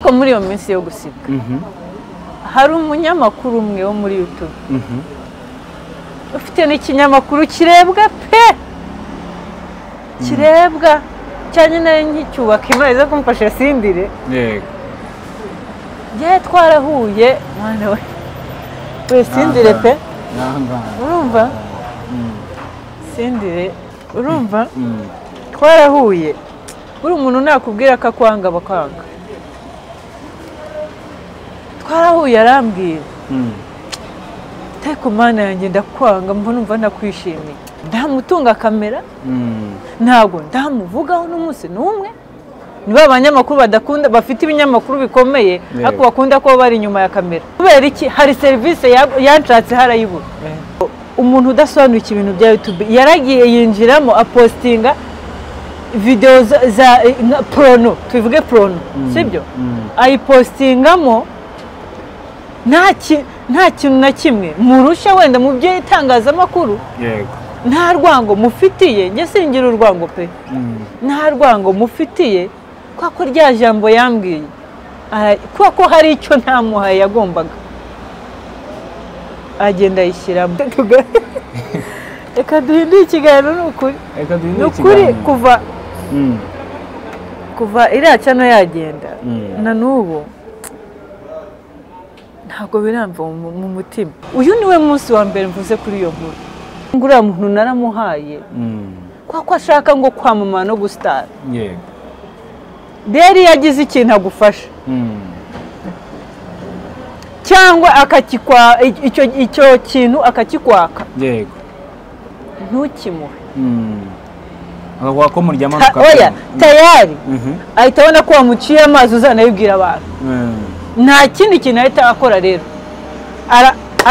Ko muri iyo minsi yo gusibwa hari umunyamakuru umwe wo muri YouTube ufite n'ikinyamakuru kirebwa pe, kirebwa cyane, nayo nkicyubaka Imana iza kumfasha sindire. Yego. Njye twarahuye mwana we, we sindire pe, urumva sindire, urumva twarahuye. Buri umuntu nakubwira ko akwanga bakwanga. Twarahuye arambwira teko mana yanjye ndakwanga, mbona umva ndakwishimiye, ndamutunga kamera ntabwo ndamuvugaho n'umunsi n'umwe. Niba abanyamakuru badakunda, bafite ibinyamakuru bikomeye ariko bakunda ko bari inyuma ya kamera, kubera iki? Hari serivisi yanshatse harayibura. Umuntu udasobanukiwe ibintu bya YouTube yaragiye yinjiramo apostinga video za prono, tuvuge prono, sibyo? Ayipostingamo nta kintu na kimwe murusha wenda mu by'itangazamakuru. Yego. Nta rwango mufitiye, njye singira urwango pe, nta rwango mufitiye, kwa ko rya jambo yambwiye, kwa ko hari icyo ntamuhaye yagombaga, agenda ayishyiramo. Reka duhindure ikiganiro, ni ukuri, ni ukuri. Kuva iriya cano yagenda na n'ubu ntabwo biramva mu mutima. Uyu niwe munsi wa mbere mvuze kuri iyo nkuru. Nguriya muntu naramuhaye kwa ko ashaka ngo kwamamara no gusitara. Yego. Rero iyo agize ikintu agufasha cyangwa akakikwa, icyo kintu akakikwaka, yego, ntukimuhe. Akaguha ko muryama. Oya, tayari ahita abona ko wamuciye amazi, uzanabibwira abantu. Nta kindi kintu ahita akora rero.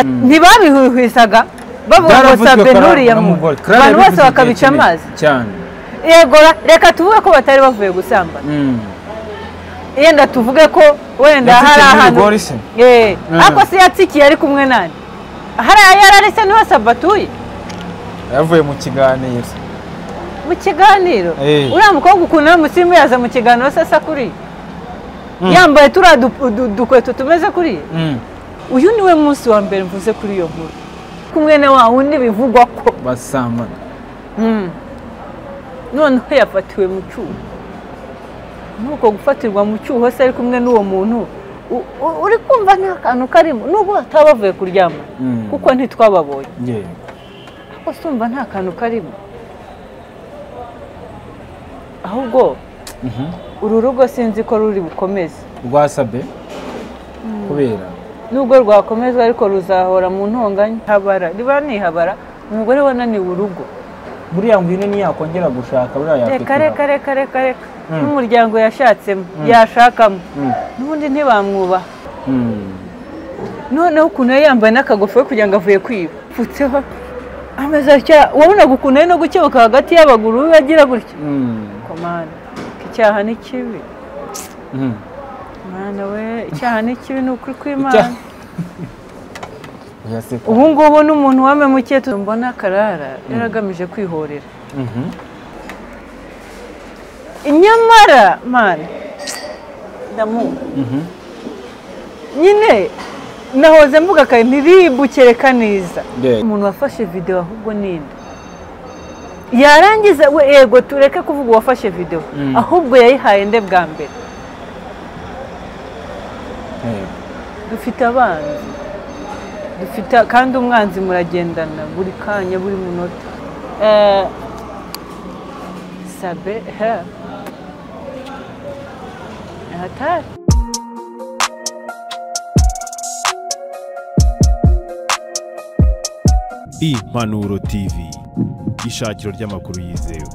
Ntibabihuhwisaga bavuga ngo Sabe nuriya muntu, abantu bose bakabica amazi cyane. Yego, reka tuvuge ko batari bavuye gusambana, yenda tuvuge ko wenda hari ahantu ariko se yatsikiye ari kumwe nani, hariya yararese niho Sabe atuye, yavuye mu kiganiro. Mu kiganiro uriya mukobwa ukuntu yamusimu yaza mu kiganiro se asa kuriya, yambaye turiya dukweto tumeze kuriya. Uyu niwe munsi wa mbere mvuze kuri iyo nkuru, kumwe na wa wundi bivugwa ko basambana. Noneho yafatiwe mu cyuho. Nuko gufatirwa mu cyuho se ari kumwe n'uwo muntu uri kumva nta kantu karimo, nubwo bataba bavuye kuryama kuko ntitwababonye, ariko sumva nta kantu karimo. Ahubwo uru rugo sinzi ko ruri bukomeze rwa Sabe, kubera nubwo rwakomezwa ariko ruzahora mu ntonganya. Habara riba nihabara umugore wananiwe urugo, buriya ngwino ntiyakongera gushaka, buriya yakwitira. Reka reka reka reka, n'umuryango yashatsemo yashakamo n'ubundi ntibamwubaha. Noneho ukuntu yari yambaye n'akagofero kugira ngo avuye kwiba, pfutseho ameze atya, wabonaga ukuntu ari no gukebuka hagati y'abaguru agira gutya. Komana, icyaha ni kibi mwana we, icyaha ni kibi, ni ukuri kw'Imana. Ubu ngubu n'umuntu wamemukiye mbona Karara yaragamije kwihorera. Nyamara mana ndamu nyine nahoze mvuga kare ntiribukereka neza. Umuntu wafashe video ahubwo ninde yarangiza we, yego tureke kuvuga uwafashe video, ahubwo yayihaye nde bwa mbere? Dufite abanzi, dufite kandi umwanzi muragendana buri kanya buri munota. Sabe hatari. Impanuro TV, ishakiro ry'amakuru yizewe.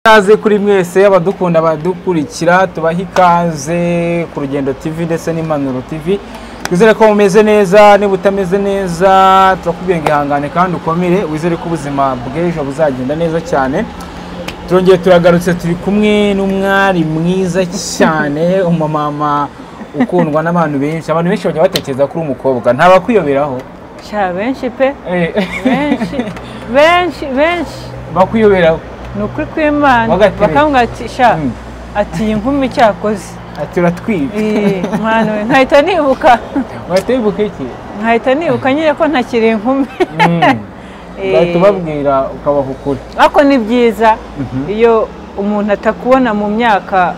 Ikaze kuri mwese abadukunda abadukurikira, tubaha ikaze ku Rugendo TV ndetse n'Impanuro TV. Twizere ko mumeze neza, niba utameze neza turakubwiye ngo ihangane kandi ukomere, wizere ko ubuzima bw'ejo buzagenda neza cyane. Turongeye turagarutse, turi kumwe n'umwari mwiza cyane, umumama ukundwa n'abantu benshi. Abantu benshi bajya batekereza kuri umukobwa, ntabakwiyoberaho. Sha benshi pe, benshi benshi benshi bakwiyoberaho. Ni ukuri kw'Imana, bakambwira ati sha, ati iyi nkumi cyakoze, ati uratwite. Mwana we, nkahita nibuka. Wahita wibuka iki? Nkahita nibuka nyine ko ntakiri inkumi. Ugahita ubabwira ukabaha ukuri. Ariko ni byiza iyo umuntu atakubona mu myaka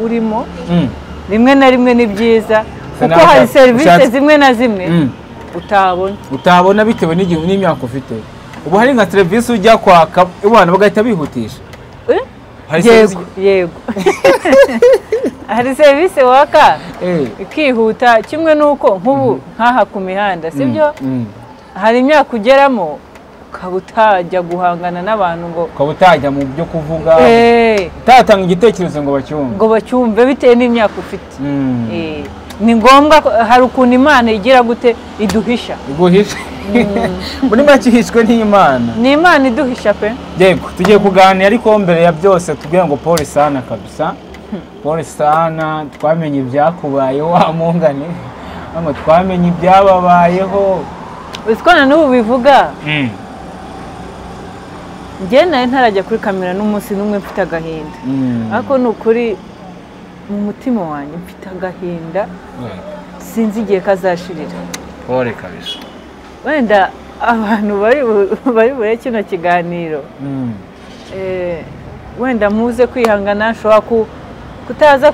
urimo, rimwe na rimwe ni byiza kuko hari serivisi zimwe na zimwe utabona bitewe n'imyaka ufite. Ubu hari nka serivisi ujya kwaka ubana bagahita bihutisha. Yego, yego. Hari serivisi waka ikihuta, kimwe nuko nk'ubu nkaha ku mihanda, sibyo? Hari imyaka ugeramo ukaba utajya guhangana n'abantu, ngo ukaba utajya mu byo kuvuga, utatanga igitekerezo ngo bacyumve, ngo bacyumve bitewe n'imyaka ufite. Ni ngombwa, hari ukuntu Imana igira gute iduhisha. Iguhisha. Muri make ihishwe n'Imana. Ni Imana iduhisha pe. Yego, tugiye kuganira ariko mbere ya byose tubwira ngo pole sana kabisa. Pole sana, twamenye ibyakubayeho wa mungane. Ngo twamenye ibyababayeho. Uzikona n'ubu bivuga. Njye nayo ntarajya kuri kamera n'umunsi n'umwe mfite agahinda. Ariko ni ukuri mu mutima wanjye mfite agahinda, sinzi igihe kazashirira. Pole kabisa. Wenda abantu bari bure kino kiganiro, wenda muze kwihangana, nshobora kutaza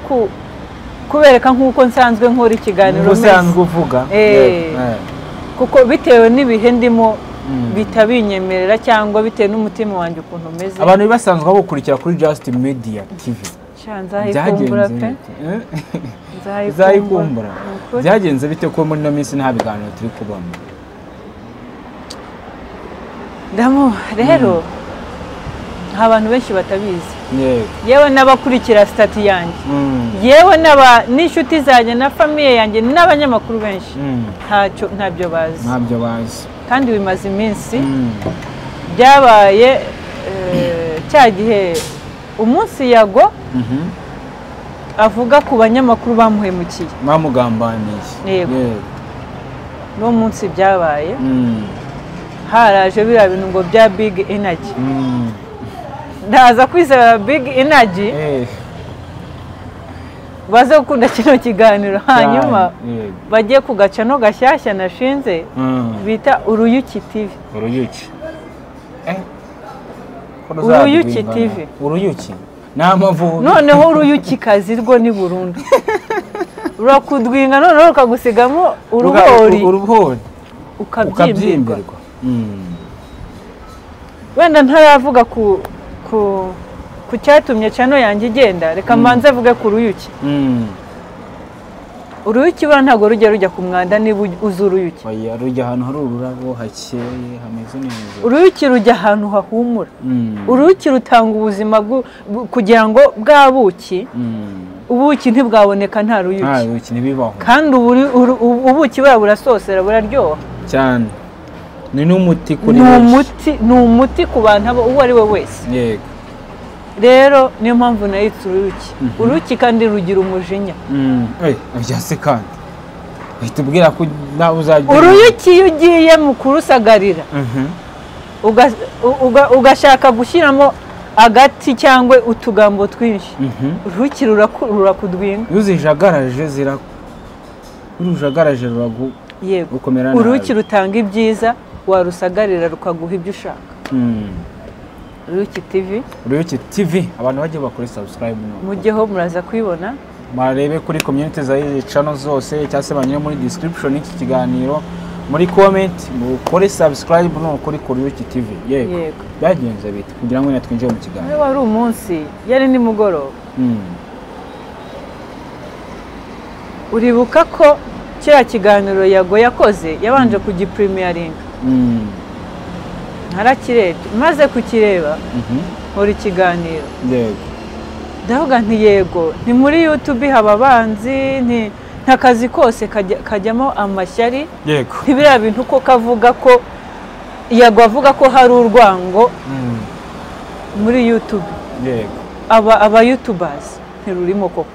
kubereka nk'uko nsanzwe nkora ikiganiro usanzwe uvuga, kuko bitewe n'ibihe ndimo bitabinyemerera cyangwa bitewe n'umutima wanjye ukuntu umeze. Abantu basanzwe bagukurikira kuri Just Media TV. Nzayikumbura pe. Nzayikumbura. Byagenze bite ko muri no minsi nta biganiro turi kubamo? Ndamu rero nta bantu benshi batabizi. Yewe n'abakurikira stati yanjye, yewe n'inshuti zanjye na famiye yanjye n'abanyamakuru benshi ntacyo ntabyo bazi. Ntabyo bazi. Kandi bimaze iminsi byabaye cya gihe umunsi Yago avuga ku banyamakuru bamuhemukiye, bamugambaniye. Yego. No munsi byabaye haraje biriya bintu ngo bya Big Energy. Ndaza kwizera Big Energy baze gukunda kino kiganiro, hanyuma bagiye kugaca no gashyashya nashinze bita Uruyuki TV. Uruyuki. Uruyuki TV. Uruyuki. N'amavubi. Noneho uruyuki kazi rwo ni burundu. Rurakudwinga noneho rukagusigamo uruhori. Uruhori. Ukabyimbirwa. Wenda ntaravuga ku cyatumye cano yanjye igenda, reka mbanze avuge ku ruyuki. Uruyuki bura ntabwo rujya rujya ku mwanda niba uzi uruyuki. Oya, rujya ahantu hari ururabo hakeye hameze neza. Uruyuki rujya ahantu hahumura. Uruyuki rutanga ubuzima kugira ngo bwa buki, ubuki ntibwaboneka nta ruyuki. Nta ruyuki ntibibaho. Kandi ubuki bura burasosera buraryoha cyane. Ni n'umuti kuri benshi. Ni umuti ku bantu uwo ari we wese. Yego. Rero niyo mpamvu nayitse uruyuki. Uruyuki kandi rugira umujinya. Byase kandi uhita ubwira ko nawe uzajya. Uruyuki iyo ugiye mu kurusagarira ugashaka gushyiramo agati cyangwa utugambo twinshi, uruyuki rurakudwinga. Iyo uzijagaraje ruragukomera nabi. Uruyuki rutanga ibyiza, warusagarira rukaguha ibyo ushaka. Uruyuki TV. Uruyuki TV, abantu bagiye bakore subscribe mujyeho muraza kwibona, barebe kuri community za channel zose cyangwa se banyure muri description y'iki kiganiro, muri comment mukore subscribe no kuri Uruyuki TV. Yego. Byagenze bite kugira ngo twinjire mu kiganiro? Wari umunsi yari nimugoroba. Uribuka ko kiriya kiganiro Yago yakoze yabanje kugipremieringa. Narakirebye, maze kukireba nkora ikiganiro. Yego. Ndavuga nti yego, ni muri YouTube haba abanzi, nti nta kazi kose kajyamo amashyari. Yego. Ntibiriya bintu ko kavuga ko Yago avuga ko hari urwango muri YouTube. Yego. Aba YouTubers ntirurimo koko.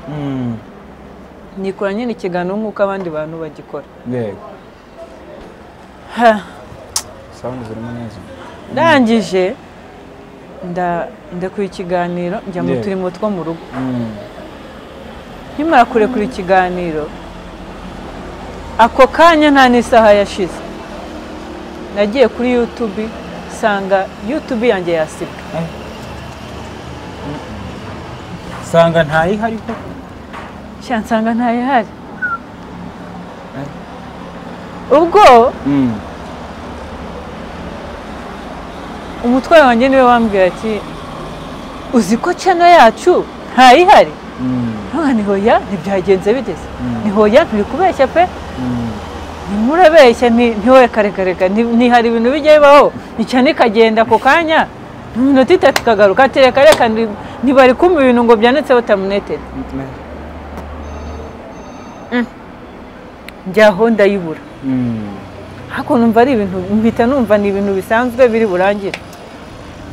Nikora nyine ikiganiro nk'uko abandi bantu bagikora. Yego. Sound zirimo neza. Ndangije Ndakora ikiganiro njya mu turimo two mu rugo. Nkimara kurekura ikiganiro ako kanya nta n'isaha yashize nagiye kuri YouTube nsanga YouTube yanjye yasibwe. Nsanga ntayihari ko? Nsanga ntayihari. Ubwo umutware wanjye niwe wambwira ati uzi ko channel yacu ntayihari? Ni hoya ntibyagenze bigeze. Ni hoya nturi kubeshya pe. Ntimurabeshya ntiwe kare ntihari ibintu bijya bibaho ni cyane ikagenda ako kanya iminota itatu ikagaruka tereka reka ntibari kumva ibintu ngo byanditseho terminated. Njyaho ndayibura. Ariko numva ari ibintu mpita numva ni ibintu bisanzwe biri burangire.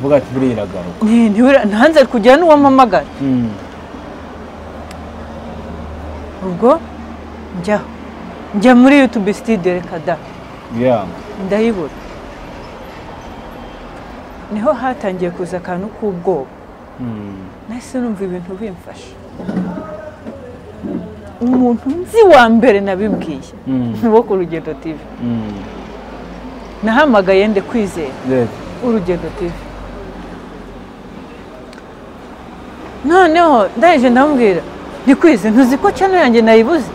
Vuga ati buriya iragaruka. Ntanze kujya n'uwampamagara. Ubwo njya muri YouTube studio reka da. Ndayibura. Niho hatangiye kuza akantu k'ubwoba. Nahise numva ibintu bimfasha. Umuntu nzi wa mbere nabibwiye wo ku Rugendo TV. Nahamagaye nde Kwizera Urugendo TV. Noneho ndaje ndamubwira ni Kwizera ntuzi ko channel yanjye nayibuze?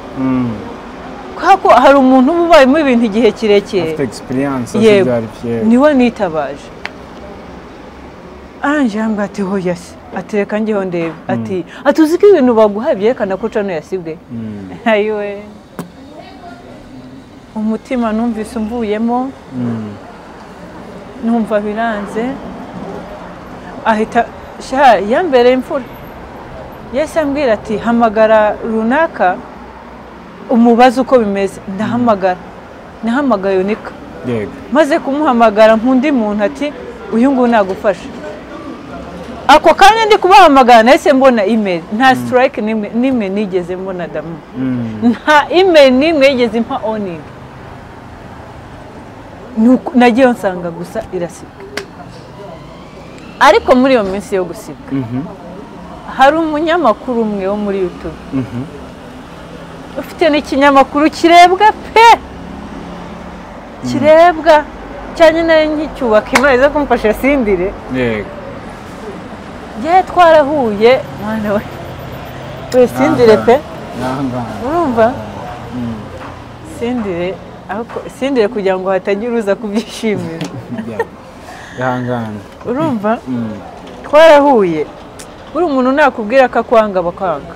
Kako hari umuntu uba ubayemo ibintu igihe kirekire afite experience azibyari bye. Niwe nitabaje. Aranje yambwira ati hoya se, ati reka njyeho ndebe, ati atuzi ko ibintu baguha byerekana ko channel yasibwe. Ayiwe umutima numvise umvuyemo, numva biranze. Ahita sha yambereye imfura. Yese ambwira ati hamagara runaka umubaze uko bimeze. Ndahamagara, nahamagaye Unika. Yego. Maze kumuhamagara nkundi muntu ati uyu nguyu nagufasha. Ako kanya ndi kubahamagara nahise mbona email. Nta strike nimwe nigeze mbona damu. Nta email nimwe yigeze impa owning. Nagiye nsanga gusa irasibwa. Ariko muri iyo minsi yo gusibwa hari umunyamakuru umwe wo muri YouTube ufite n'ikinyamakuru kirebwa pe, kirebwa cyane nari nkicyubaka Imana iza kumfasha sindire. Yego. Njye twarahuye mwana we sindire pe. Urumva? Sindire ariko sindire kugira ngo hatagira uza kubyishimira. Ihangane. Urumva? Twarahuye. Buri umuntu nakubwira ko akwanga bakwanga.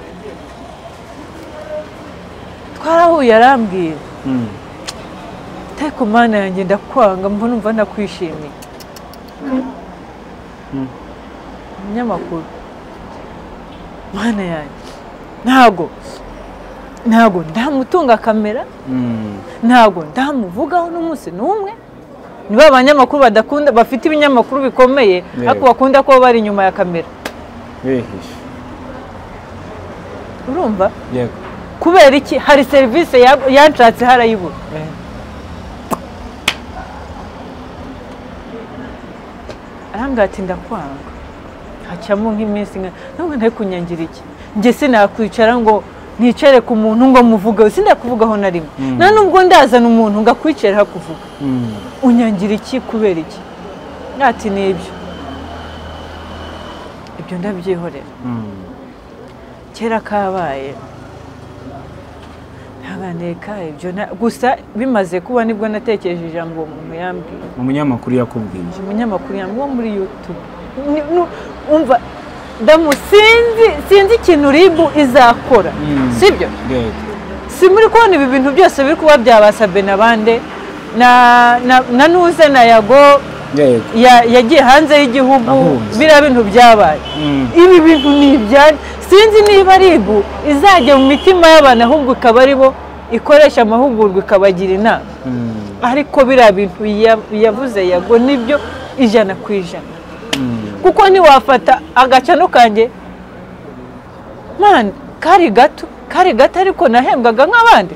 Twarahuye arambwira. Ariko Mana yanjye ndakwanga mbona numva nakwishimiye. Umunyamakuru. Mana yanjye. Ntago ndamutunga kamera. Ntago ndamuvugaho n'umunsi n'umwe. Niba abanyamakuru badakunda bafite ibinyamakuru bikomeye ariko bakunda ko bari inyuma ya kamera. Bihishe. Urumva? Yego. Kubera iki hari service yanshatse harayibura. Arambwira ati ndakwanga. Hacamo nk'iminsi nka ntari kunyangira iki. Njye sinakwicara ngo nicare ku muntu ngo muvugeho, sindakuvugaho na rimwe. Nta nubwo ndazana umuntu ngo akwicare hakuvuga. Unyangira iki kubera iki? Ati nibyo. Ibyo ndabyihorera. Kera kabaye. Ntaganeka ibyo gusa bimaze kuba nibwo natekereje ijambo uwo muntu yambwiye. Umunyamakuru yakubwiye. Umunyamakuru yambwiye muri YouTube. Umva ndamusinzi sinzi ikintu ribu izakora. Sibyo? Si muri kubona ibi bintu byose biri kuba byabasabe nabande na nuze na Yago yagiye hanze y'igihugu biriya bintu byabaye. Ibi bintu ni ibya sinzi niba ribu izajya mu mitima y'abantu ahubwo ikaba ari bo ikoresha amahugurwa ikabagira inama. Ariko biriya bintu yavuze Yago nibyo 100%. Kuko ntiwafata agacano kanjye man kari gato ariko nahembwaga nk'abandi.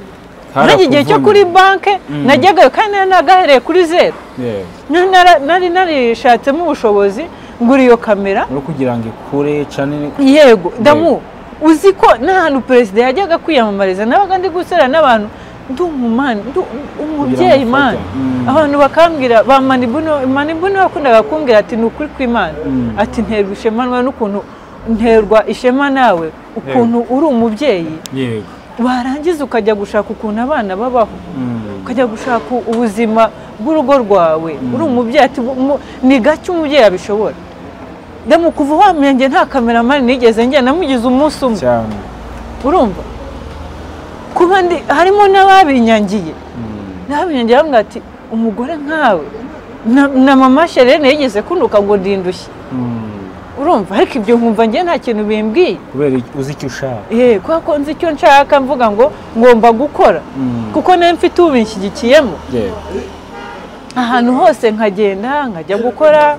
Nanjye igihe cyo kuri banke najyagayo kandi nagahereye kuri zero. Nari narishatsemo ubushobozi ngura iyo kamera uri kugira ngo ikure channel. Yego damu, uzi ko n'ahantu perezida yajyaga kwiyamamariza nabaga ndi gusera n'abantu, ndi umumani, ndi umubyeyi man. Abantu bakambwira ba Manibuno, Manibuno yakundaga kumbwira ati ni ukuri kw'Imana, ati nterwa ishema nawe n'ukuntu nterwa ishema nawe ukuntu uri umubyeyi. Yego. Warangiza ukajya gushaka ukuntu abana babaho, ukajya gushaka ubuzima bw'urugo rwawe, uri umubyeyi. Ati ni gake umubyeyi abishobora. Damu, kuva wamenye nta kameramani nigeze njye namugize umunsi umwe cyane. Urumva kuba ndi harimo n'ababinyangiye, n'ababinyangiye bamwe ati umugore nkawe na mama Sherene yigeze kunuka ngo ndindushye. Urumva, ariko ibyo nkumva njye nta kintu bimbwiye kubera uzi icyo ushaka. Kubera ko nzi icyo nshaka, mvuga ngo ngomba gukora kuko nawe mfite ubinshyigikiyemo. Ahantu hose nkagenda nkajya gukora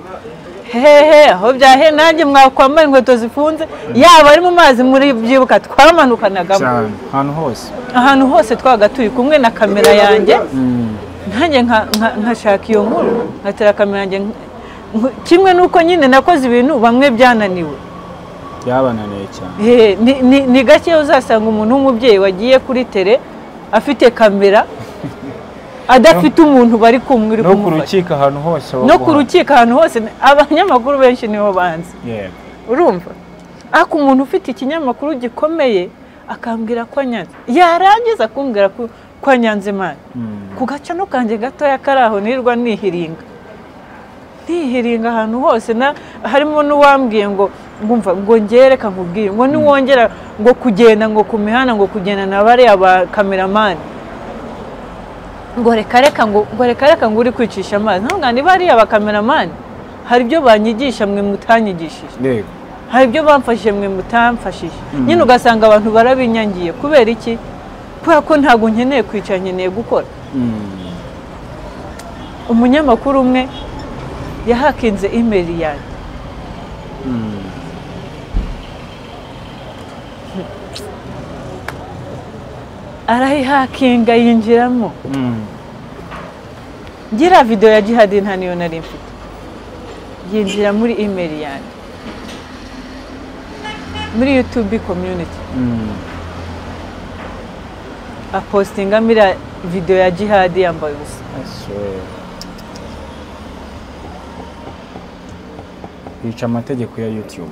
hehe aho byahe nanjye mwakwambaye inkweto zifunze, yaba ari mu mazi muri byibuka twamanukanagamo cyane ahantu hose, ahantu hose twabaga turi kumwe na kamera yanjye. Nanjye nkashaka iyo nkuru nkatera kamera yanjye, kimwe nuko nyine nakoze ibintu bamwe byananiwe, byabananiye cyane. Ni gake uzasanga umuntu w'umubyeyi wagiye kuri tele afite kamera adafite umuntu bari kumwe uri no ku kumufasha. rukiko ahantu hose, No ku rukiko ahantu hose abanyamakuru benshi niho banzi. Urumva, ariko umuntu ufite ikinyamakuru gikomeye akambwira ko anyanze, yarangiza kumbwira ko anyanze Imana ku gacano kanjye gatoya kari aho nirwa nihiringa ahantu hose. Na harimo n'uwambwiye ngo ngumva ngo ngereka nkubwire ngo niwongera ngo kugenda ngo ku mihanda ngo kugenda na bariya ba kameramani ngo reka reka ngo reka reka ngo uri kwicisha amazi. Ntabwo ni bariya ba kameramani hari ibyo banyigisha mwe mutanyigishije, hari ibyo bamfashije mwe mutamfashije. Nyine ugasanga abantu barabinyangiye kubera iki? Kubera ko ntabwo nkeneye kwicara, nkeneye gukora. Umunyamakuru umwe yahakinze email yanjye. Arayihakinga yinjiramo. Ngira video ya Jihadi nta niyo nari mfite. Yinjira muri email yanjye, muri YouTube community. Apostinga mira video ya Jihadi yambaye ubusa. Yica amategeko ya YouTube.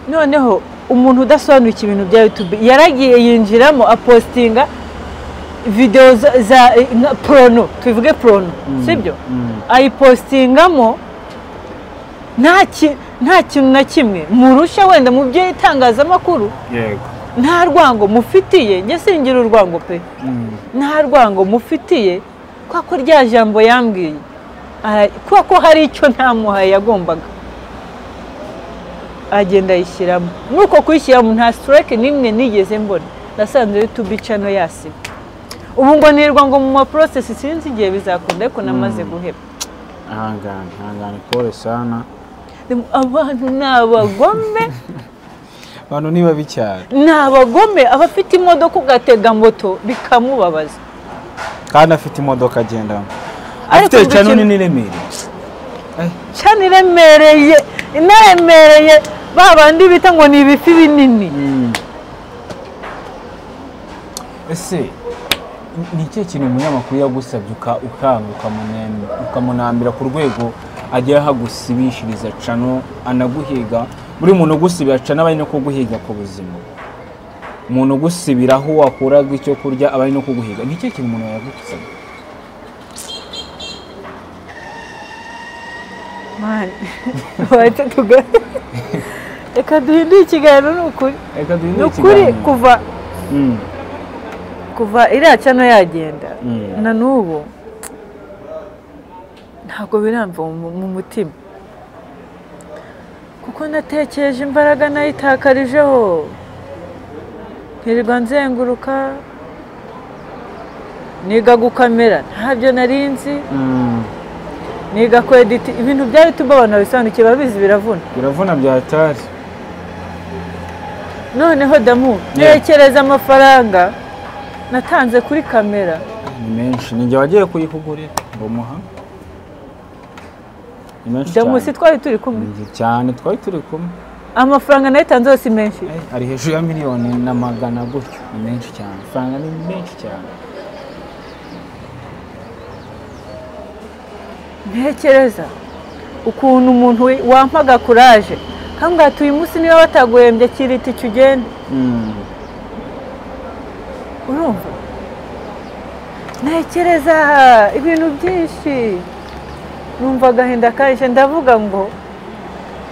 Noneho umuntu udasobanukiwe ibintu bya YouTube yaragiye yinjiramo apostinga video za prono, tuvuge prono, sibyo? Ayipostingamo nta kintu na kimwe murusha wenda mu byo itangazamakuru. Yego. Nta rwango mufitiye, njye singira urwango pe. Nta rwango mufitiye kwa ko rya jambo yambwiye, kwa ko hari icyo ntamuhaye yagombaga, agenda ayishyiramo. Nuko kuyishyiramo nta strike nimwe nigeze mbona. Nasanze YouTube channel yasiba. Ubu ngo nirwa ngo mu ma process sinzi igihe bizakunda, ariko namaze guheba. Ahangane, ahangane, pole sana. Abantu ni abagome. Abantu ni babi cyane. Ni abagome, abafite imodoka ugatega moto bikamubabaza. Kandi afite imodoka agendamo. Afite channel nini iremereye. Channel iremereye, inaremereye babandi bita ngo ni ibifi binini. Ese ni ikihe kintu umunyamakuru yagusabye ukanga ukamunambira ku rwego agera hagusibishiriza cano anaguhiga? Buri muntu ugusibira cano aba ari no kuguhiga ku buzima. Umuntu ugusibira aho wakuraga icyo kurya aba ari no kuguhiga. Ni ikihe kintu umuntu yagusabye? Man, wahita tuga reka duhindure ikiganiro. Ni ukuri, ni ukuri, kuva iriya cano yagenda na n'ubu ntabwo biramva mu mutima, kuko natekereje imbaraga nayitakarijeho, nkirirwa nzenguruka niga gukamera ntabyo narinzi, niga kwedita ibintu bya YouTube. Abantu babisobanukiwe babizi, biravuna, biravuna byatari. Noneho damu ntekereza amafaranga Natanze kuri kamera ni menshi, ni njye wagiye kuyikugurira ngo muha. Ni menshi cyane. Jamusi twari turi kumwe cyane, twari turi kumwe. Amafaranga nayitanze yose menshi, ari hejuru ya 1,100,000 gutyo. Ni menshi cyane, amafaranga ni menshi cyane. Ntekereza ukuntu umuntu wampaga kuraje kambwa ati uyu munsi niba bataguhembye kiriti icyo ugende. Urumva ntekereza ibintu byinshi, numva agahinda kaje. Ndavuga ngo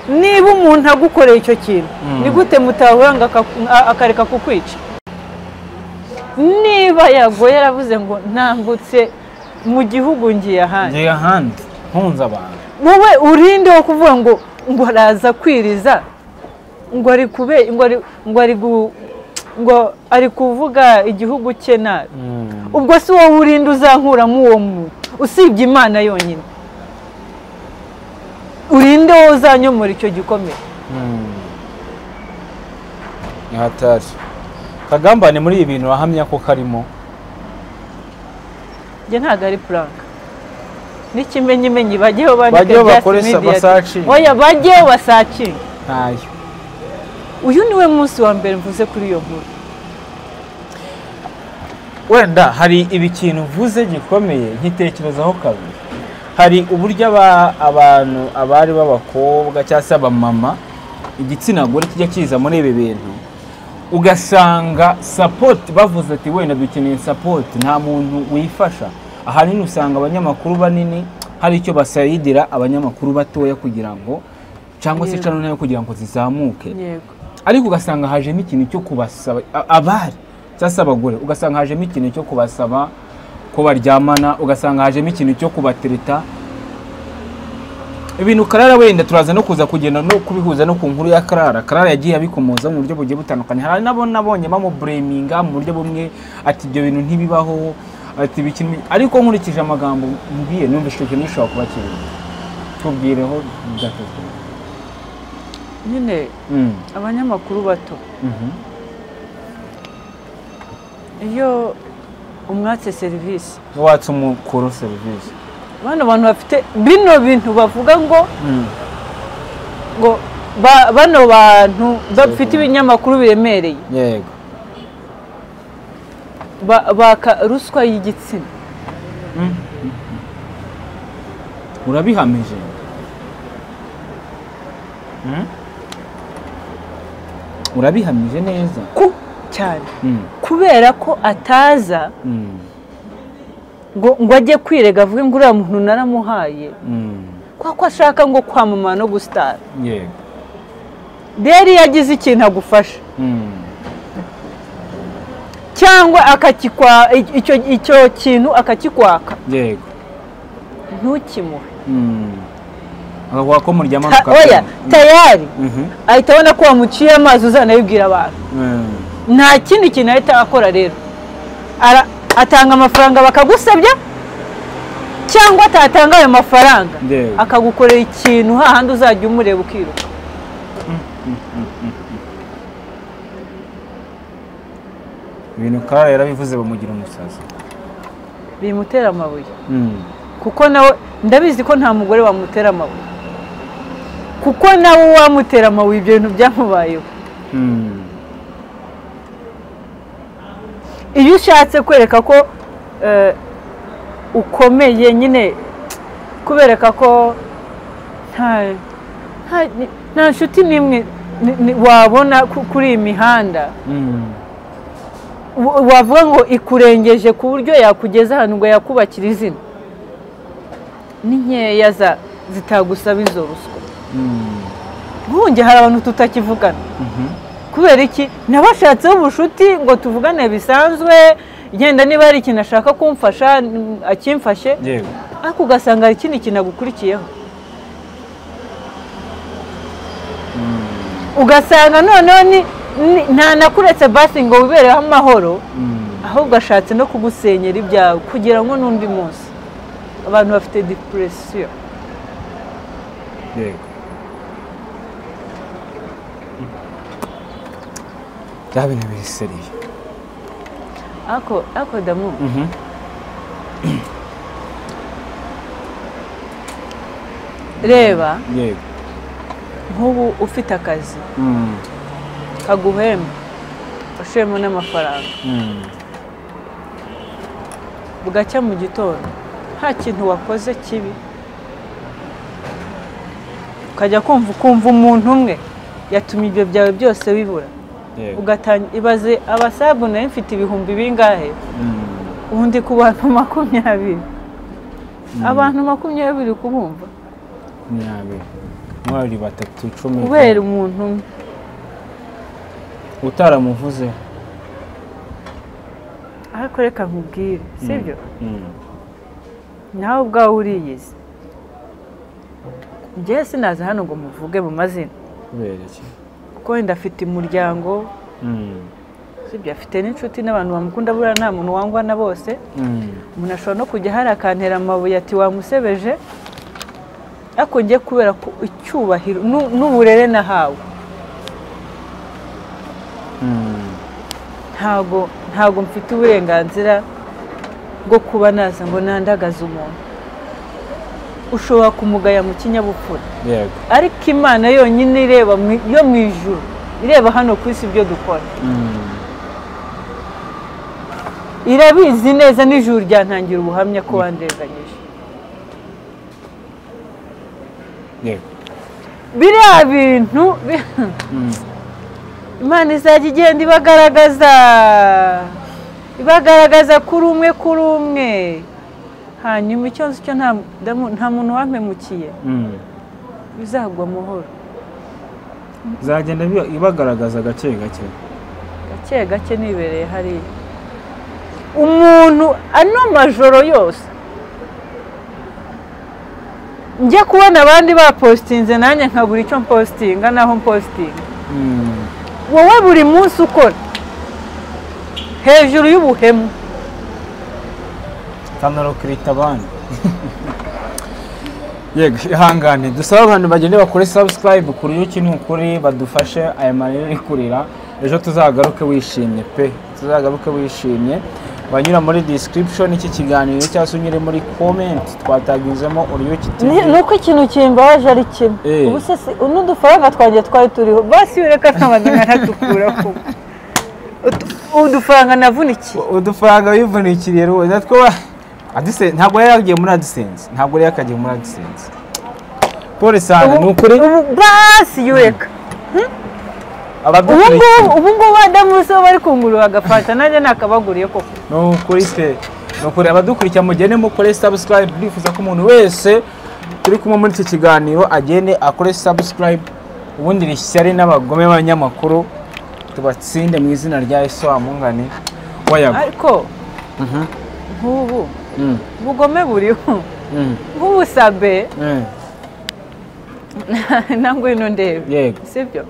niba umuntu agukoreye icyo kintu ni gute mutahura ngo akareka kukwica? Niba yagoye yaravuze ngo ntambutse mu gihugu ngiye ahandi, ngiye ahandi nkunze abantu, wowe urinde wo kuvuga ngo ngo araza kwiriza, ngo ari kube, ngo ari ngo ari kuvuga igihugu cye nabi. Ubwo si wowe urinde uzankuramo uwo muntu usibye Imana yonyine? Urinde wowe uzanyomora icyo gikomeye? Ni hatari. Kagambane muri ibi bintu wahamya ko karimo. Njye ntabwo ari prank. N'ikimenyimenyi bajyeho bandike just media. Oya bajyeho basacinge. Ntayo. Uyu niwe munsi wa mbere mvuze kuri iyo nkuru. Wenda hari ikintu mvuze gikomeye nkitekerezaho kabiri. Hari uburyo abantu abari b'abakobwa cyangwa se abamama, igitsina gore kijya kiza muri ibi bintu, ugasanga support bavuze ati wenda dukeneye support, nta muntu wifasha. Ahanini usanga abanyamakuru banini hari icyo basayidira abanyamakuru batoya kugira ngo cyangwa se channel nayo kugira ngo zizamuke. Yego. Ariko ugasanga hajemo ikintu cyo kubasaba abari cyangwa se abagore, ugasanga hajemo ikintu cyo kubasaba ko baryamana, ugasanga hajemo ikintu cyo kubatereta. Ibintu Karara wenda turaza no kuza kugenda no kubihuza no ku nkuru ya Karara. Karara yagiye abikomoza mu buryo bugiye butandukanye. Hari nabo nabonye bamublaminga mu buryo bumwe ati ibyo bintu ntibibaho, ati bikintu, ariko nkurikije amagambo mbwiye numva icyo kintu gishobora kuba kiri. Tubwireho gato. Nyine abanyamakuru bato iyo umwatse serivisi, watse umukuru serivisi, bano bantu bafite bino bintu bavuga ngo ngo bano bantu bafite ibinyamakuru biremereye, yego, baka ruswa y'igitsina. Urabihamije? Urabihamije neza ku cyane, kubera ko ataza ngo ajye kwirega avuge ngo uriya muntu naramuhaye, kuko ashaka ngo kwamamara no gusitara. Yego. Rero iyo agize ikintu agufasha cyangwa akakikwa icyo kintu akakikwaka, yego, ntukimuhe. Akaguha ko muryamana oya tayari ahita abona ko wamuciye amazi, uzanabibwira abantu. Nta kindi kintu ahita akora rero, atanga amafaranga bakagusabya, cyangwa atatanga ayo mafaranga akagukorera ikintu hahandi uzajya umureba ukiruka. Ibintu Karara yarabivuze bamugira umusazi, bimutera amabuye. Kuko nawe ndabizi ko nta mugore wamutera amabuye, kuko nawe wamutera amabuye ibyo bintu byamubayeho. Iyo ushatse kwereka ko ukomeye nyine, kubereka ko nta nshuti n'imwe wabona kuri iyi mihanda wavuga ngo ikurengeje ku buryo yakugeza ahantu ngo yakubakira izina, ni nkeya zitagusaba izo ruswa. Nkunge hari abantu tutakivugana kubera iki? Nabashatseho ubushuti ngo tuvugane bisanzwe, genda niba hari ikintu ashaka kumfasha akimfashe, ariko ugasanga hari ikindi kintu agukurikiyeho. Ugasanga noneho nta nakuretse basi ngo wibereho amahoro, ahubwo ashatse no kugusenyera ibyawe kugira ngo n'undi munsi. Abantu bafite depression. Yego. Bya bintu biri seriye. Ako damu. Reba. Yego. Nk'ubu ufite akazi. Kaguhemba. Ushemo n'amafaranga. Bugacya mu gitondo nta kintu wakoze kibi. Ukajya kumva umuntu umwe yatumye ibyo byawe byose bibura. Ugatanga ibaze abasabu nayo mfite ibihumbi bingahe? Ubundi ku bantu 20. Abantu 20 kubumva. 20. Mwari batatu 10. Kubera umuntu umwe. Utaramuvuze. Ariko reka nkubwire, sibyo? Nawe ubwawe uriyizi. Njye sinaza hano ngo muvuge mu mazina. Kubera iki? Kuko wenda afite umuryango. Sibyo, afite n'inshuti n'abantu bamukunda, buriya nta muntu wangwa na bose. Umuntu ashobora no kujya hari akantera amabuye ati wamusebeje. Ariko njye kubera ko icyubahiro n'uburere nahawe. Ntago mfite uburenganzira bwo kuba naza ngo nandagaze umuntu. Ushobora kumugaya mu kinyabupfura. Yego. Ariko Imana yonyine ireba yo mu ijuru, ireba hano ku isi ibyo dukora. Irabizi neza n'ijuru ryantangira ubuhamya ko wandenganyije. Yego. Biriya bintu Imana izajya igenda ibagaragaza kuri umwe kuri umwe. Hanyuma icyo nzi cyo nta muntu wampemukiye. Bizagwa amahoro. Izagenda ibagaragaza gake gake. Gake gake nibereye hariya. Umuntu ano majoro yose njya kubona abandi bapostinze nanjye nkabura icyo mpostinga naho mpostinga. Wowe buri munsi ukora hejuru y'ubuhemu. Kanaro kirita abandi. Yego, ihangane dusaba abantu bagende bakore subscribe kuri yuki n'ukuri badufashe aya marira ari kurira ejo tuzagaruke wishimye pe, tuzagaruke wishimye. Banyura muri description iki kiganiro cyangwa se unyure muri comment twatagizemo Uruyuki TV. Nuko ikintu kimbabaje ari kimwe. Ubu se n'udufaranga twanjye twari turiho basi ureka nkabanza nkanatukura ko udufaranga navunikiye. Udufaranga wivunikiye rero natwo AdSense ntabwo yari yagiye muri AdSense, ntabwo yari yakagiye muri AdSense. Pole sana nukuri basi yureka. Ubu ngubu Adamu se bari kungurura agafanta nanjye nakabaguriye koko. Nukuri se nukuri abadukurikira mugende mukore subscribe, bifuza ko umuntu wese turi kumwe muri iki kiganiro agende akore subscribe, ubundi rishyari n'abagome b'abanyamakuru tubatsinde mu izina rya Yesu wa mungane wayago. Ariko nk'ubu ubugome buriho nk'ubu Sabe nangwe ino ndebe, sibyo?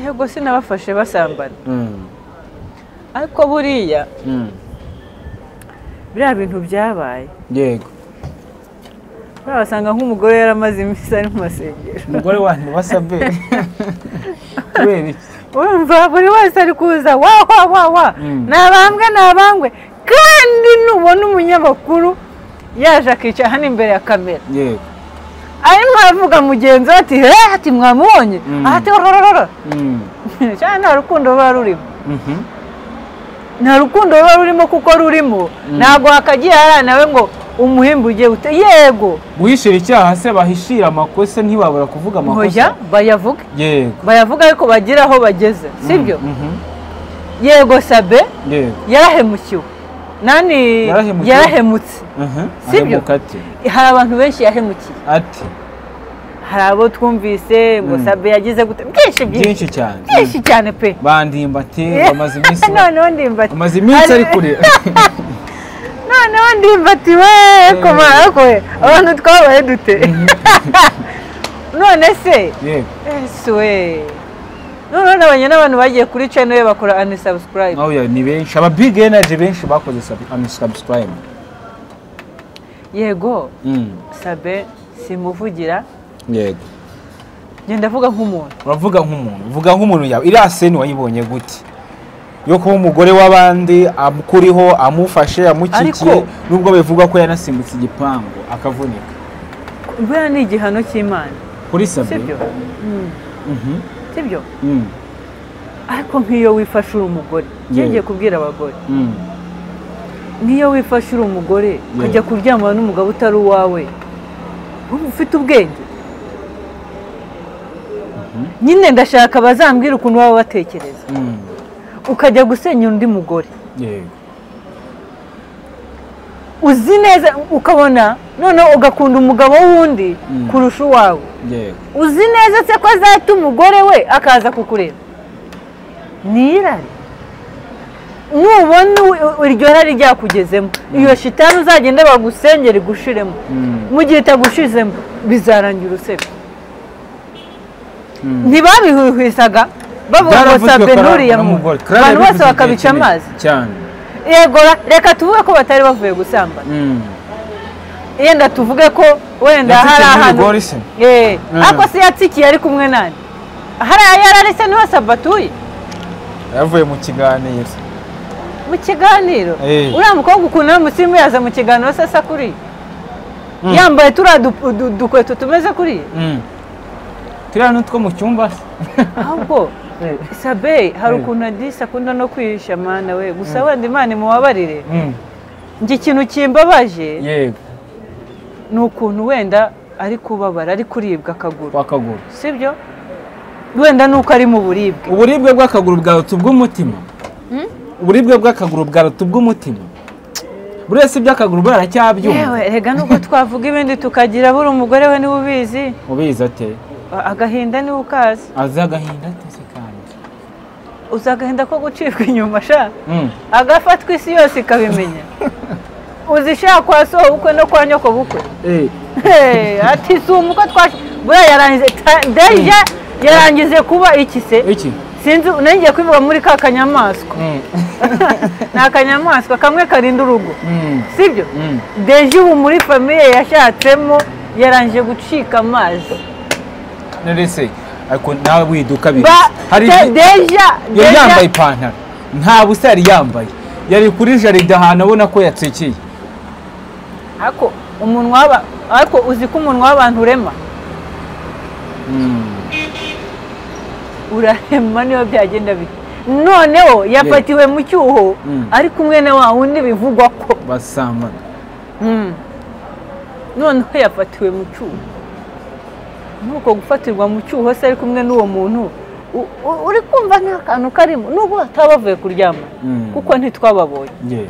Yego sinabafashe basambana. Ariko buriya biriya bintu byabaye. Yego. Basanga nk'umugore yaramaze iminsi ari mu masengero. Umugore wanyu basabe. Kubera iki? Urumva buri wese ari kuza wa wa wa wa. Nabambwe nabangwe kandi nubona umunyamakuru yaje akica hano imbere ya kamera. Yego. Arimo aravuga mugenzi we ati ati mwamubonye ati rorororo. Cyane nta rukundo ruba rurimo. Nta rukundo ruba rurimo kuko rurimo ntabwo hakagiye hariya nawe ngo umuhembe ugiye gute. Yego. Guhishira icyaha se bahishira amakosa ntibabura kuvuga amakosa. Oya bayavuge. Yego. Bayavuga ariko bagira aho bageze, sibyo? Yego Sabe. Yego. Yarahemukiwe. Nani yarahemutse. Sibyo? Hari abantu benshi yahemukiye. Ati hari abo twumvise ngo Sabe yagize gute byinshi byinshi cyane. Byinshi cyane pe. Bandimbati bamaze iminsi. Noneho Ndimbati. Amaze iminsi ari kure. Noneho Ndimbati we koma ariko abantu twabaye dute. None se? Yego. Yesu we. None nabonye n'abantu bagiye kuri channel ye bakora unsubscribe. Oh yeah, ni benshi aba big energy benshi bakoze unsubscribe. Yego. Sabe simuvugira. Yego. Ngenda ndavuga nk'umuntu. Uravuga nk'umuntu. Uvuga nk'umuntu yawe. Iriya scene wayibonye gute? Yo kuba umugore w'abandi amukuriho, amufashe, amukikiye, nubwo bivuga ko yanasimbutse igipangu akavunika. Buriya ni igihano cy'Imana kuri Sabe, sibyo? Sibyo? Ariko nk'iyo wifashe uri umugore, ngiye kubwira abagore, nk'iyo wifashe uri umugore ukajya kuryamana n'umugabo utari uwawe, ufite ubwenge nyine, ndashaka bazambwira ukuntu baba batekereza, ukajya gusenya undi mugore uzi neza, ukabona noneho ugakunda umugabo w'undi kurusha uwawe, uzi neza se ko azata umugore we akaza kukureba. Ni irari. Nubona iryo rari ryakugezemo, iyo shitani uzagenda bagusengera igushiremo, mu gihe itagushizemo bizarangira usebye. Ntibabihuhwisaga bavuga ngo Sabe nuriya muntu, abantu bose bakabica amazi cyane. Yego, reka tuvuge ko batari bavuye gusambana, yenda tuvuge ko wenda hari ahantu ariko se yatsikiye ari kumwe nani, hariya yararese niho Sabe atuye, yavuye mu kiganiro. Mu kiganiro uriya mukobwa ukuntu ari umusirimu yaza mu kiganiro se asa kuriya, yambaye turiya dukweto tumeze kuriya, turiya n'utwo mu cyumba se. Ahubwo Sabe hari ukuntu adisa akunda no kwihisha, mana we, gusa wenda Imana imubabarire. Njye ikintu kimbabaje ni ukuntu wenda ari kubabara, ari kuribwa akaguru, sibyo? Wenda nuko ari mu buribwe. Uburibwe bw'akaguru bwaruta ubw'umutima. Uburibwe bw'akaguru bwaruta ubw'umutima. Buri wese iby'akaguru baracyabyumva. Yewe, rega nubwo twavuga ibindi tukagira, buri umugore we niwe ubizi. Ubizi ate? Agahinda niwe ukazi. Azi agahinda ate se kandi? Uzi agahinda ko gucibwa inyuma sha? Agafatwa isi yose ikabimenya. Uzi sha kwa so bukwe no kwa nyoko bukwe. Ati si umuko twaje buriya yarangize deja yarangize kuba iki se? Iki? Sinzi, ngiye kwivuga muri ka kanyamaswa. Ni akanyamaswa kamwe karinda urugo, sibyo? Deja ubu muri famiye yashatsemo yarangije gucika amazi. None ariko nawe widuka biri. Hari deja yari yambaye ipantaro, nta busa yari yambaye, yari kuri jaride ahantu abona ko yatsikiye. Ariko umunwa, ariko uzi ko umunwa w'abantu urema. Urarema niyo byagenda bite. Noneho yafatiwe mu cyuho ari kumwe na wa wundi bivugwa ko basambana. Noneho yafatiwe mu cyuho. Nuko gufatirwa mu cyuho se ari kumwe n'uwo muntu uri kumva nta kantu karimo, nubwo batabavuye kuryama kuko ntitwababonye.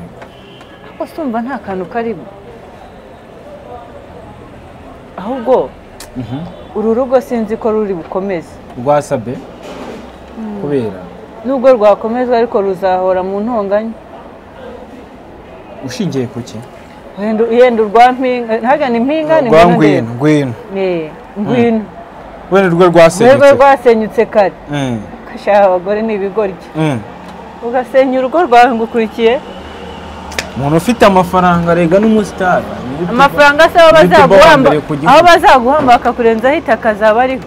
Ariko sumva nta kantu karimo. Ahubwo uru rugo sinzi ko ruri bukomeze. Rwa Sabe? Kubera nubwo rwakomezwa ariko ruzahora mu ntonganya. Ushingiye kuki? Yenda urwa mpinga, ntaga ni mpinga ni ngwino ngwino. Ngwino. Wenda urwo rwasenyutse. Urwo rwasenyutse kare. Kasha abagore ni ibigoryi. Ugasenya urugo rwawe ngukurikiye. Umuntu ufite amafaranga rega n'umustar. Amafaranga se aho bazaguhamba, aho bazaguhamba bakakurenzaho itaka zaba ariho.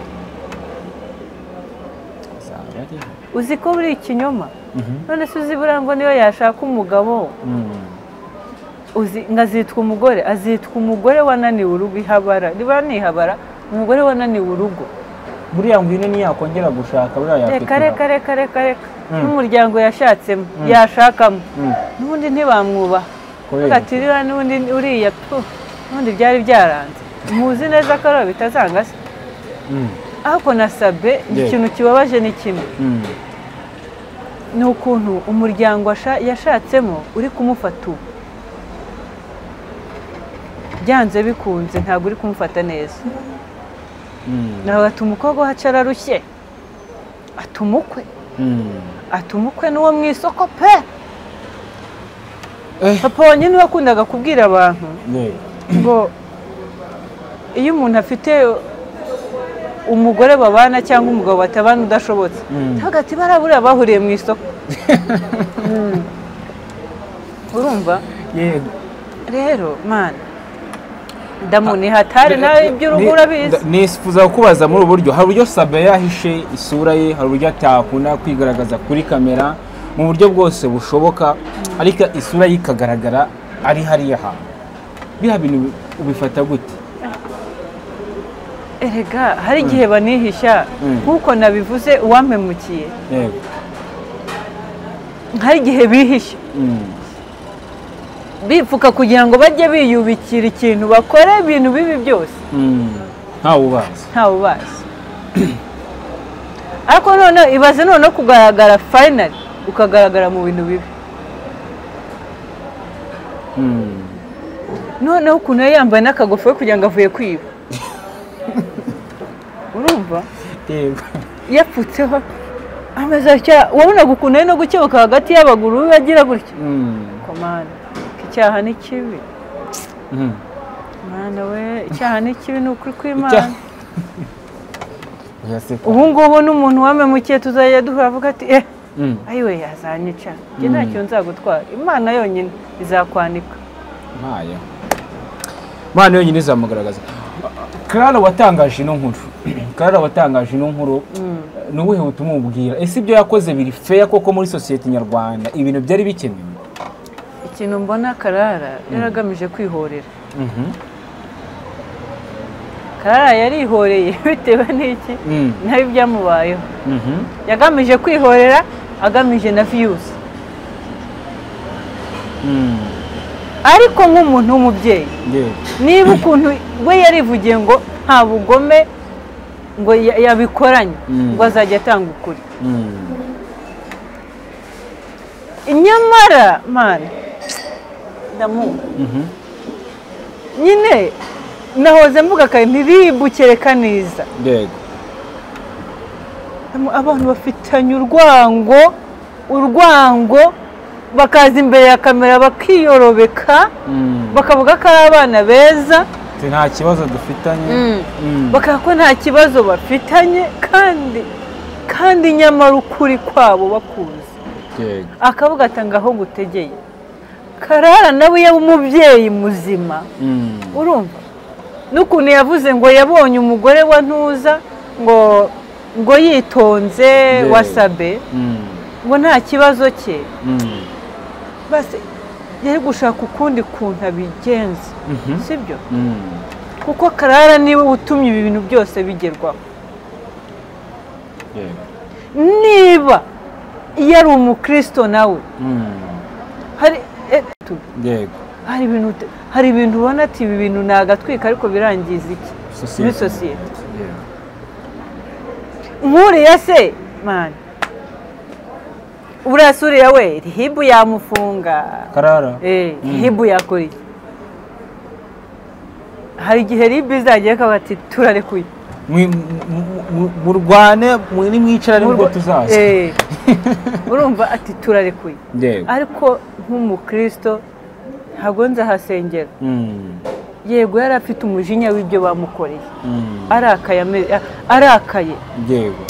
Uzi ko buri ikinyoma. None se uzi burangwa niyo yashaka umugabo, uzi ngazitwa umugore, azitwa umugore wananiwe urugo ihabara. Niba nihabara, umugore wananiwe urugo. Buriya ngwino ntiyakongera gushaka, buriya yakwitwa. Reka reka reka reka. N'umuryango yashatsemo, yashakamo. N'ubundi ntibamwubaha. Katirira n'ubundi uriya n'ubundi byari byaranze. Muzi neza ko ari bitazanga se. Ariko na Sabe ikintu kibabaje ni kimwe. Ni ukuntu umuryango yashatsemo uri kumufata ubu. Byanze bikunze ntabwo uri kumufata neza. Nawe ati umukobwa wacu ararushye, atumukwe, atumukwe n'uwo mu isoko pe. Papa wanjye niwe wakundaga kubwira abantu ngo iyo umuntu afite umugore babana cyangwa umugabo batabana udashobotse, hagati barabura bahuriye mu isoko. Urumva? Yego. Rero mana ndamuni hatari nawe iby'urugo urabizi. Nifuza kubaza muri uburyo hari uburyo Sabe yahishe isura ye, hari uburyo atakunda kwigaragaza kuri kamera, mu buryo bwose bushoboka, ariko isura yikagaragara ari hariya hantu. Biriya bintu ubifata gute? Erega hari igihe banihisha, nk'uko nabivuze uwampemukiye. Yego. Hari igihe bihisha bipfuka kugira ngo bajye biyubikira ikintu, bakore ibintu bibi byose ntawe ubazi, ntawe ubazi. Ariko none ibaze none kugaragara finally ukagaragara mu bintu bibi. Noneho ukuntu yari yambaye n'akagofero kugira ngo avuye kwiba, urumva yapfutseho ameze atya, wabonaga ukuntu ari no gukebuka hagati y'abaguru agira gutya. Komana, icyaha ni kibi. Mwana we, icyaha ni kibi, ni ukuri kw'Imana. Ubu ngubu n'umuntu wamemukiye tuzajya duhura avuga ati ayiwe yazanyica, njye ntacyo nzagutwara, Imana yonyine izakwanika. Imana yonyine izamugaragaza. Clara watangaje ino nkuru, Clara watangaje ino nkuru, ni ubuhe butumwa umubwira? Ese ibyo yakoze biri fair koko muri sosiyete nyarwanda? Ibintu byari bikenewe? Ikintu mbona Clara yaragamije kwihorera. Clara yarihoreye bitewe n'iki nabi byamubayeho. Yagamije kwihorera, agamije na views. Ariko nk'umuntu w'umubyeyi, niba ukuntu we yarivugiye ngo nta bugome ngo yabikoranye, ngo azajya atanga ukuri, nyamara mana ndamu nyine nahoze mvuga kare ntiribukereka neza. Yego. Abantu bafitanye urwango bakaza imbere ya kamera bakiyorobeka, bakavuga ko ari abana beza, nta kibazo dufitanye, bakavuga ko nta kibazo bafitanye, kandi nyamara ukuri kwabo bakuzi. Yego. Akavuga ati ngaho ngutegeye. Karara nawe yaba umubyeyi muzima, urumva n'ukuntu yavuze ngo yabonye umugore wa Ntuza ngo yitonze wasabe, ngo nta kibazo cye, basi yari gushaka ukundi kuntu abigenza, sibyo? Kuko Karara niwe utumye ibi bintu byose bigerwaho. Niba yari umukristo nawe, hari ibintu ubona ati ibi bintu ni agatwika ariko birangiza iki muri sosiyete. Nkuriya se man, urasuriya we rihibu yamufunga Karara, rihibu yakora iki? Hari igihe rihibu izagiye akavuga ati turarekuye, murwane nimwicara nibwo tuzaza. Urumva ati turarekuye. Ariko nk'umukristo ntabwo nzahasengera. Yego yari afite umujinya w'ibyo bamukoreye, arakaye, yego,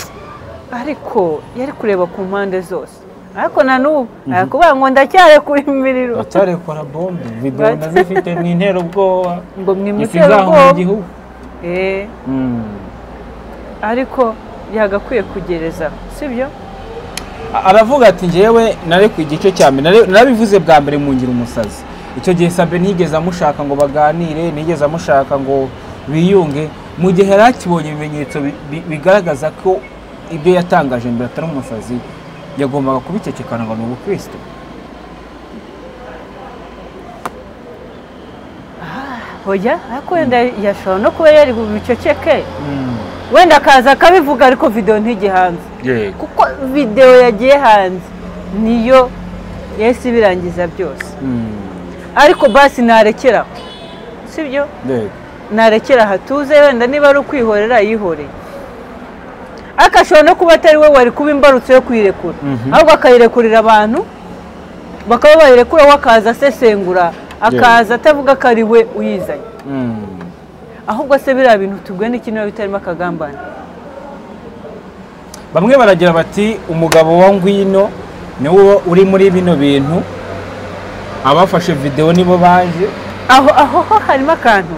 ariko yari kureba ku mpande zose. Ariko na n'ubu arakuvuga ngo ndacyarekura imiriro, ndacyarekura bombe, video ndazifite mu intero ubwoba, ngo mwimutera ubwoba. Ariko yagakwiye kugereza, sibyo? Aravuga ati njyewe narekuye igice cya mbere, narabivuze bwa mbere mungira umusazi. Icyo gihe Sabe ntigeze amushaka ngo baganire, ntigeze amushaka ngo biyunge. Mu gihe yari akibonye ibimenyetso bigaragaza ko ibyo yatangaje mbere atari umusazi, yagombaga kubicecekana ngo ni ubukristo. Oya, ariko wenda yashobora no kuba yari bubiceceke, wenda akaza akabivuga, ariko video ntijye hanze, kuko video yagiye hanze niyo yahise ibirangiza byose. Ariko basi narekera, sibyo? Narekera hatuze, wenda niba ari ukwihorera yihoreye. Ariko ashobora no kuba atari we wari kuba imbarutso yo kuyirekura, ahubwo akayirekurira abantu bakaba bayirekura, we akaza asesengura, akaza atavuga ko ari we uyizanye. Ahubwo se biriya bintu tubwe n'iki niba bitarimo akagambane? Bamwe baragira bati umugabo wa Ngwino niwe uri muri bino bintu, abafashe video nibo baje. Aho harimo akantu,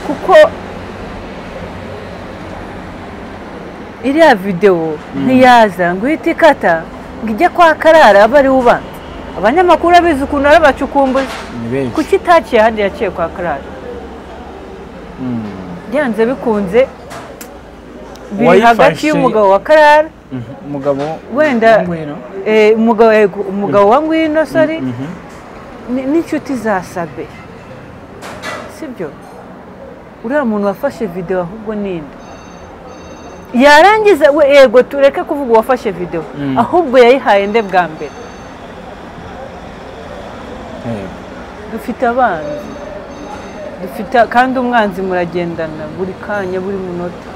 kuko iriya video ntiyaza ngo ihite ikata Ngo ijye kwa Karara aba ari ubanza. Abanyamakuru abizi ukuntu arabacukumbuza. Kuki itaciye ahandi yaciye kwa Karara? Byanze bikunze biri hagati y'umugabo wa Karara, umugabo wenda umugabo wa Ngwino, sorry, n'inshuti za Sabe. Sibyo? Uriya muntu wafashe video ahubwo ninde? Yarangiza we, yego tureke kuvuga uwafashe video, ahubwo yayihaye nde bwa mbere? Dufite abanzi, dufite kandi umwanzi muragendana buri kanya buri munota.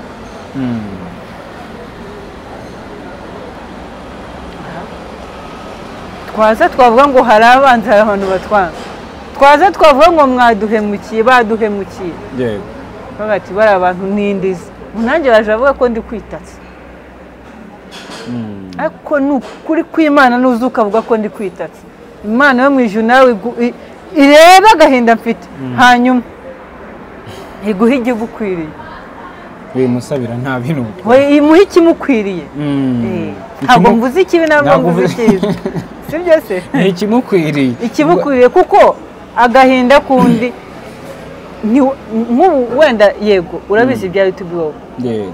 Twaza twavuga ngo hari abanzi, hari abantu batwanga. Twaza twavuga ngo mwaduhemukiye, baduhemukiye. Yego. Bagati bari abantu n'indizi. Nanjye baje bavuga ko ndi kwitatsa. Ariko nukuri kw'Imana nuzuka avuga ko ndi kwitatsa. Imana yo mu ijuru nawe ireba agahinda mfite, hanyuma iguhe igigukwiriye. We musabira nta bintu. We imuhe ikimukwiriye. Ntabwo mvuze ikibi, ntabwo mvuze icyiza. Sibyo se? Ni ikimukwiriye. Ikimukwiriye kuko agahinda kundi nk'ubu wenda yego urabizi ibya YouTube wowe. Yego.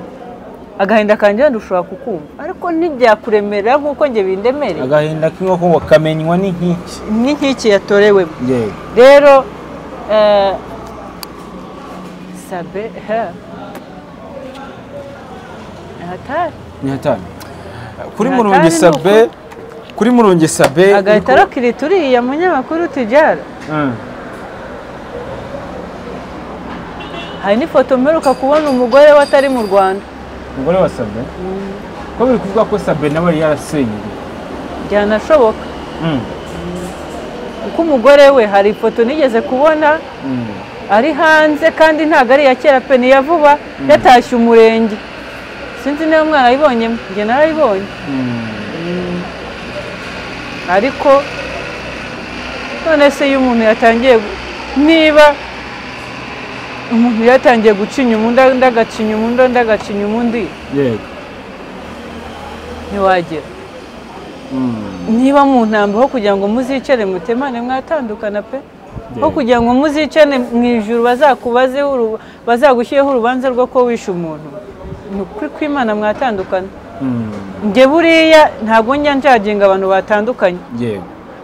Agahinda kanjye wenda ushobora kukumva, ariko ntibyakuremerera nk'uko njye bindemereye. Agahinda k'inkoko kamenywa n'inkiki. N'inkiki yatorewemo. Yego. Rero Sabe hatari. Ni hatari. Kuri Murungi Sabe, kuri Murungi Sabe agahita arokirita uriya munyamakuru Tijara. Hari n'ifoto mperuka kubona umugore we atari mu Rwanda. Umugore wa Sabe? Ko biri kuvuga ko Sabe nawe yari yarasenywe. Byanashoboka. Kuko umugore we hari ifoto nigeze kubona ari hanze, kandi ntabwo ari iya kera pe, ni iya vuba, yatashye umurenge. Sinzi niba mwarayibonye, njye narayibonye. Ariko none se iyo umuntu yatangiye, niba umuntu yatangiye guca inyuma undi agaca inyuma undi agaca inyuma undi, yego ntiwagera. Niba mu ntambwe ho kugira ngo muzicare mutemane mwatandukana pe, ho kugira ngo muzicane mu ijuru bazakubaze, bazagushyireho urubanza rwo ko wishe umuntu, ni ukuri kw'Imana mwatandukana. Njye buriya ntabwo njya njaginga abantu batandukanye,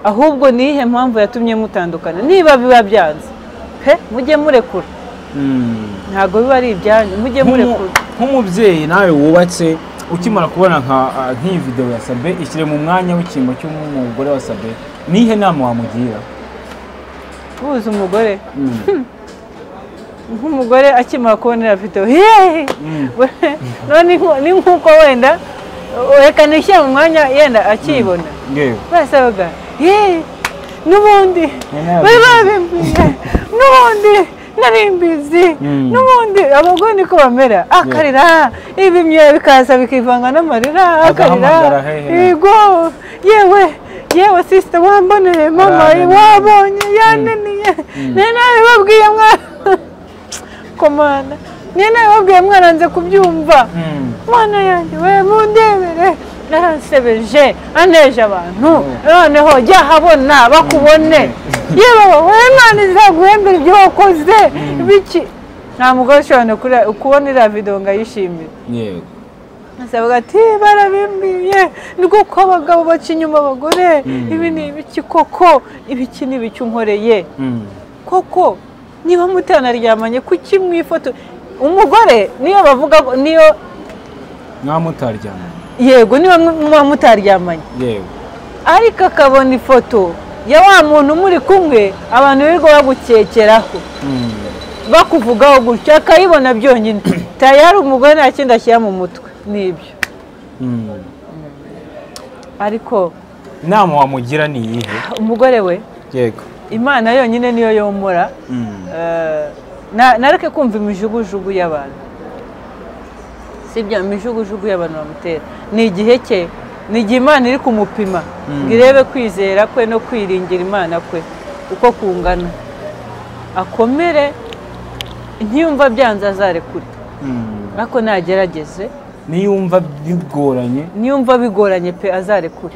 ahubwo ni iyihe mpamvu yatumye mutandukana? Niba biba byanze pe mujye murekura, ntabwo biba ari ibyanyu, mujye murekura. Nk'umubyeyi nawe wubatse, ukimara kubona nk'iyi video ya Sabe, ishyire mu mwanya w'icyimbo cy'umugore wa Sabe, nihe nama wamugira? Ubuze umugore nk'umugore akimara kubonera video, none ni nk'uko wenda reka nishyire mu mwanya yenda akiyibona, basabaga n'ubundi bari babimbwiye, n'ubundi nari mbizi, n'ubundi abagore niko bamera, akarira ibimyira bikaza bikivanga n'amarira, akarira yego yewe yewe sister wamboneye mama wabonye yananiye, nabibabwiye mwana komana, nabibabwiye mwaranze kubyumva, mwana yanjye we mundebere naransebeje aneje abantu, noneho jya habona bakubone, yewe wowe Imana izaguhembera ibyo wakoze biki. Nta mugore ushobora kubona iriya video ngo ayishimire. Yego. Asabaga ati barabimbwiye ni kuko abagabo baca inyuma abagore, ibi ni ibiki koko, ibiki ni ibiki unkoreye koko, niba mutanaryamanye kuki mwifoto? Umugore niyo bavuga niyo mwamutaryamanye, yego niba mutaryamanye, yego, ariko akabona ifoto ya wa muntu muri kumwe, abantu birirwa bagukekeraho bakuvugaho gutya, akayibona byonyine tayari umugore nta kindi ashyira mu mutwe nibyo. Ariko inama wamugira ni iyihe? Umugore we, yego, Imana yonyine niyo yomora. Nareke kumva imijugujugu y'abantu, sibyo? Imijugujugu y'abantu bamutera ni igihe cye, ni igihe Imana iri kumupima ngo irebe kwizera kwe no kwiringira Imana kwe uko kungana, akomere, ntiyumva byanze azarekure, ariko nagerageze. Niyumva bigoranye, niyumva bigoranye pe azarekure.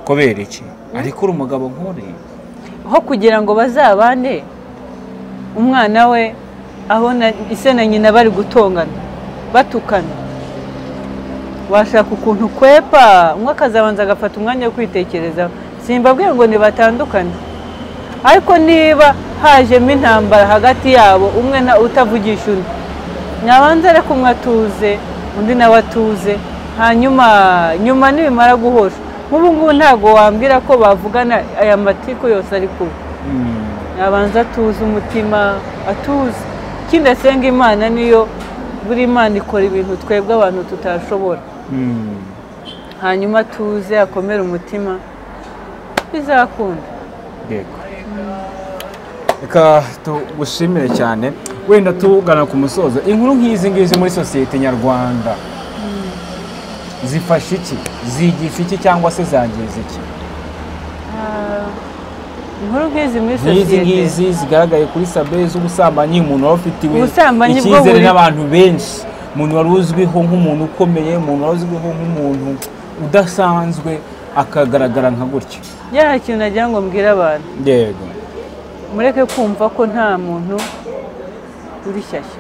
Kubera iki? Ariko uri umugabo nk'uriya. Aho kugira ngo bazabane, umwana we abona ise na nyina bari gutongana batukana, washaka ukuntu kwepa umwe akazabanza agafata umwanya wo kwitekerezaho. Simbabwiye ngo nibatandukane, ariko niba hajemo intambara hagati yabo, umwe na utavugisha undi, nyabanza ariko umwe atuze undi nawe atuze, hanyuma nyuma nibimara guhosha. Nk'ubu ngubu ntabwo wambwira ko bavugana aya matiku yose ari kuba. Nabanza atuze umutima, atuze. Ikindi asenga Imana, niyo buri Imana ikora ibintu twebwe abantu tutashobora. Hanyuma atuze, akomere umutima, bizakunda. Yego. Reka tugushimire cyane. Wenda tugana ku musozo, inkuru nk'izi ngizi muri sosiyete nyarwanda zifasha iki, zigisha iki, cyangwa se zangiza iki? Inkuru nk'izi muri sosiyete ngizi zigaragaye kuri Sabe z'ubusambanyi, umuntu wari ufitiwe icyizere n'abantu benshi, umuntu wari uzwiho nk'umuntu ukomeye, umuntu wari uzwiho nk'umuntu udasanzwe, akagaragara nka gutya. Ya kintu nagira ngo mbwire abantu. Yego. Mureke kumva ko nta muntu uri shyashya.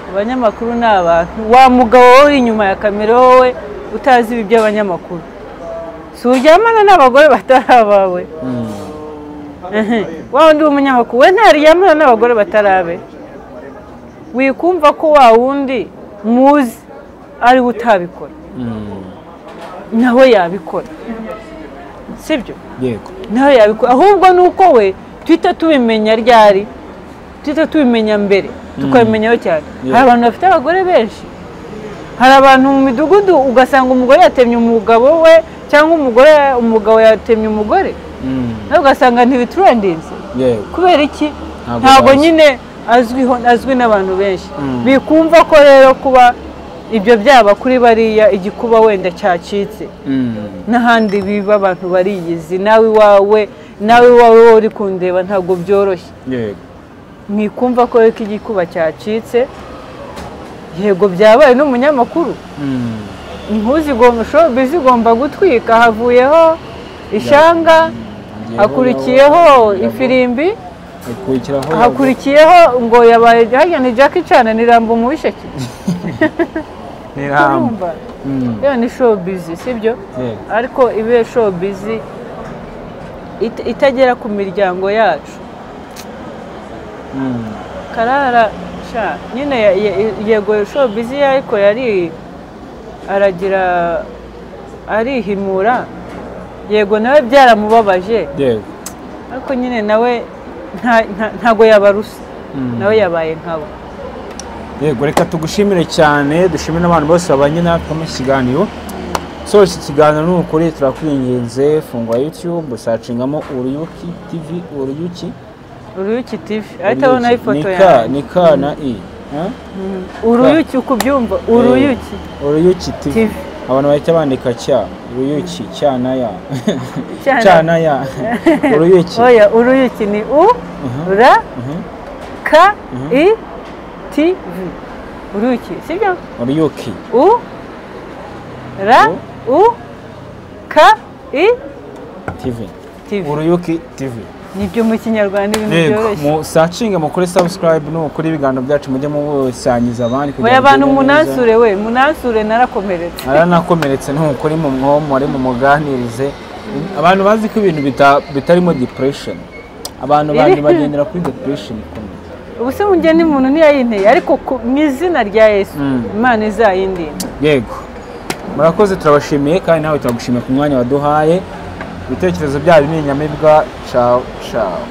Abanyamakuru ni abantu. Wa mugabo wowe uri inyuma ya kamera, wowe utazi ibi by'abanyamakuru, si uryamana n'abagore batari abawe. Wa wundi w'umunyamakuru we ntaryamana n'abagore batari abe. Wikumva ko wa wundi muzi ari we utabikora, nawe yabikora, sibyo? Yego. Nawe yabikora, ahubwo ni uko we tuhita tubimenya ryari, tuhita tubimenya mbere, tukabimenyaho cyane. Hari abantu bafite abagore benshi, hari abantu mu midugudu ugasanga umugore yatemye umugabo we, cyangwa umugore umugabo yatemye umugore, nawe ugasanga ntibiturendinze. Kubera iki? Ntabwo nyine azwiho, azwi n'abantu benshi. Bikumva ko rero kuba ibyo byaba kuri bariya igikuba wenda cyacitse, n'ahandi biba abantu bariyizi, nawe iwawe, nawe iwawe wowe uri kundeba ntabwo byoroshye. Mwikumva ko rero igikuba cyacitse. Yego byabaye n'umunyamakuru, inkuru showbiz igomba gutwika, havuyeho ishanga, hakurikiyeho ifirimbi, hakurikiyeho ngo yabaye hajya ni Jackie Chan ni Rambo mu bisheke. Ni Rambo. Yo ni showbiz, sibyo? Ariko ibe showbiz itagera ku miryango yacu. Karara sha nyine yego showbiz ariko yari aragira arihimura, yego nawe byaramubabaje. Yego. Ariko nyine nawe ntago yabarusa, nawe yabaye nkabo. Yego, reka tugushimire cyane, dushimire n'abantu bose babanye natwe mu kiganiro. So iki kiganiro ni ukuri turakwinginze, fungura YouTube, usacingamo Uruyuki TV, Uruyuki Uruyuki TV, ahita abona ifoto yawe. Ni K na I. Uruyuki uko ubyumva, Uruyuki. Uruyuki TV. Abantu bahita bandika cya Uruyuki, cya na ya. Cya na ya. Uruyuki. Oya, Uruyuki ni U R K I T V. Uruyuki, sibyo? Uruyuki. U R U K I TV. Uruyuki TV. Nibyo mu Kinyarwanda ibintu byoroshye. Mu searching mukore subscribe no kuri ibiganiro byacu mujye musangiza abandi kugira ngo abantu munansure we munansure narakomeretse. Naranakomeretse ntukuri mu mwomo ari mu muganirize. Abantu bazi ko ibintu bitarimo depression. Abantu bandi bagendera kuri depression ikomeye. Ubu se munjye ni umuntu ntiyayinteye ariko mu izina rya Yesu Imana izayindinda. Yego. Murakoze turabashimiye kandi nawe turagushimiye ku mwanya waduhaye. Ibitekerezo byanyu ni inyamibwa. Ciao ciao.